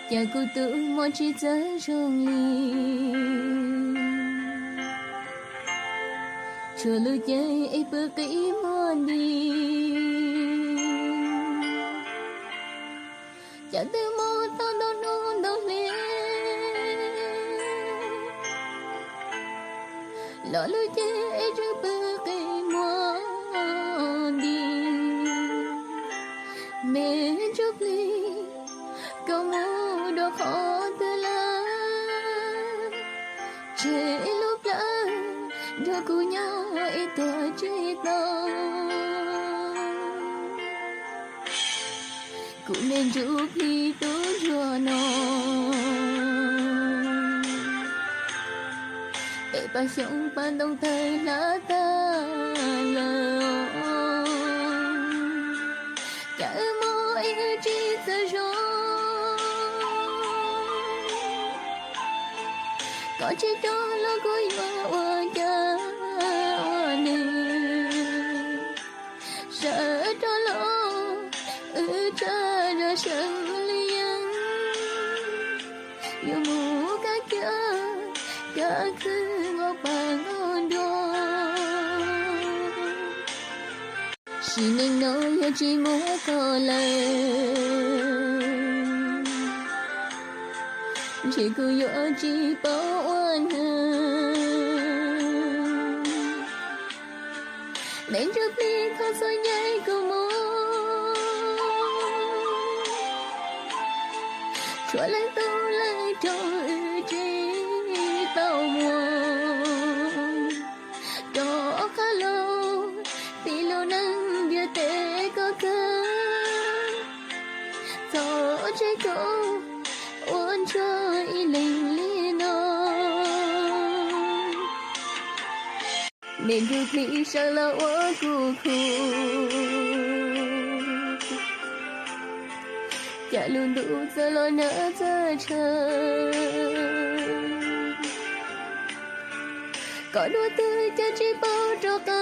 Cas kuv tus mog tsis txawj zoo li, tshuav lub cev es pw qis muag nti. Cas twb muaj tau ntau hnub ntau hli, los lub cev es tseem pw qis muag nti. Me ntsuj plig, koj mus dua qhov twg lawm? Tseg lub plawv nrog kuv nyob es tuag tsis tau. Kuv me ntsuj plig tub ntsuag no, peb pab xyoob pab ntoo tawg hlab tag lawm. Cas wb mob es wb tsis txawj zoo, koj tsis coj los kuv yuav ua cas ua nws. Sawv rov los wb tsa zog sawv li yeeb, yuav mus kab kiab, kab khwb nqaus paj nqaus nruas. Sim neej no yog tsis muaj koj lawm, ntshe kuv yuav tsis paub ua neeg. Me ntsuj plig thov txhob ncaim kuv mus, tshuav leej tub leej rog wb tsis tau muaj. Rov qab los pib lub neej ntiaj teb koj kawg, txhob tseg kuv ua ntsuag ib leeg li no. Me ntsuj plig sawv los ua kuv khuv, cas lub ntuj txawv los nag txawv tshav. Koj dua twg cas tsis paub rov qab,